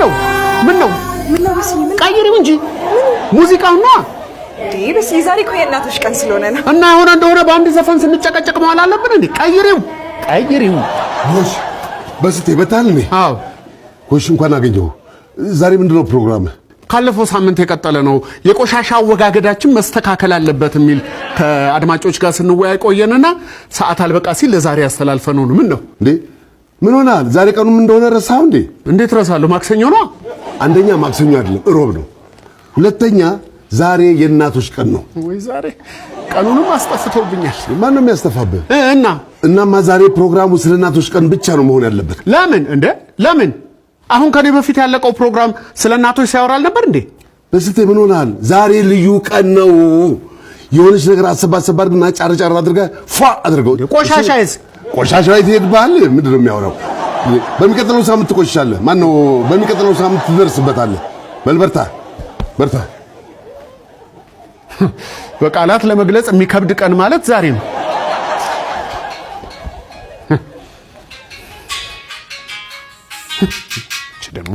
ነው? ምን ነው? ቀይሪው እንጂ ሙዚቃው ነዋ። በስዬ ዛሬ እኮ የእናቶች ቀን ስለሆነ ነው። እና የሆነ እንደሆነ በአንድ ዘፈን ስንጨቀጨቅ መዋል አለብን እንዴ? ቀይሪው፣ ቀይሪው። ጎሽ በስቴ በታል እንዴ? አዎ። ጎሽ እንኳን አገኘሁ። ዛሬ ምንድነው ፕሮግራም? ካለፈው ሳምንት የቀጠለ ነው። የቆሻሻ አወጋገዳችን መስተካከል አለበት የሚል ከአድማጮች ጋር ስንወያይ ቆየንና ሰዓት አልበቃ ሲል ለዛሬ ያስተላልፈነው ነው። ምን ነው እንዴ? ምን ሆናል? ዛሬ ቀኑ ምን እንደሆነ ረሳኸው እንዴ? እንዴት ረሳለሁ? ማክሰኞ ነው። አንደኛ ማክሰኞ አይደለም እሮብ ነው። ሁለተኛ ዛሬ የእናቶች ቀን ነው። ወይ ዛሬ ቀኑንም አስጠፍቶብኛል። ማን ነው የሚያስተፋብህ? እና እናማ ዛሬ ፕሮግራሙ ስለ እናቶች ቀን ብቻ ነው መሆን ያለበት። ለምን እንደ ለምን አሁን ከኔ በፊት ያለቀው ፕሮግራም ስለ እናቶች ሲያወራ አልነበር እንዴ? በስቴ ምን ሆናል? ዛሬ ልዩ ቀን ነው። የሆነች ነገር አሰባ አሰባ አድርግና ጫር ጫር አድርገህ ፏ አድርገው። ቆሻሻይስ? ቆሻሻ የት ይሄድብሃል? ምንድን ነው የሚያወራው? በሚቀጥለው ሳምንት ትቆሽሻለህ። ማነው? በሚቀጥለው ሳምንት ትደርስበታለህ። በል በርታ፣ በርታ። በቃላት ለመግለጽ የሚከብድ ቀን ማለት ዛሬ ነው። እቺ ደግሞ